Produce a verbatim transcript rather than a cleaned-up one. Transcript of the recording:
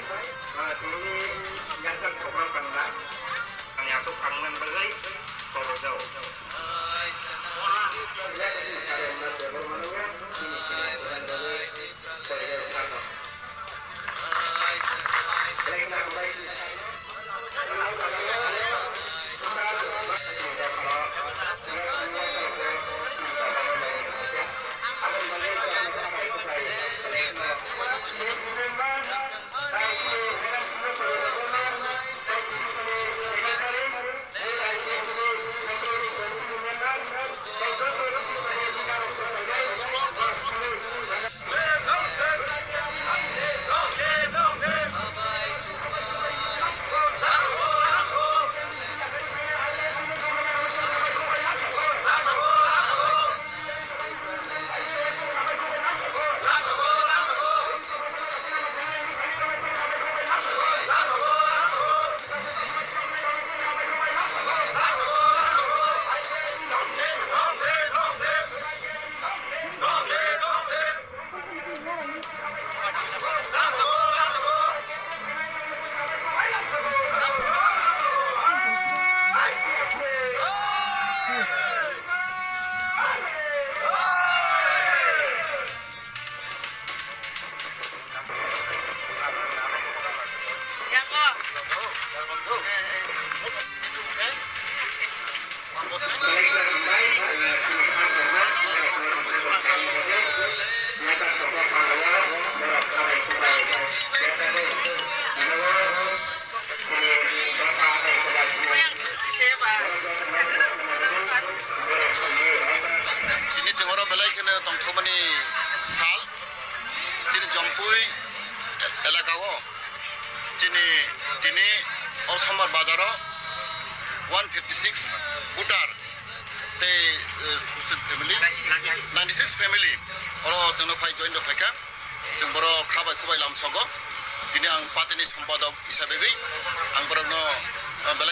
Tini yang kan program pangla, ang yang tu pangan bagai, korojau. Tini chwng oro belai kheno tongthokmani sal. Tini Jompui elaka o, tini, tini o Sombar bazar o one fifty six voter tei, eh, family, ninety six family oro chwngno phai join rw phaikha. Chwng borok kha bai khubai lamsogo. Tini ang party ni sompadok hisabegwi ang borokno, eh, belai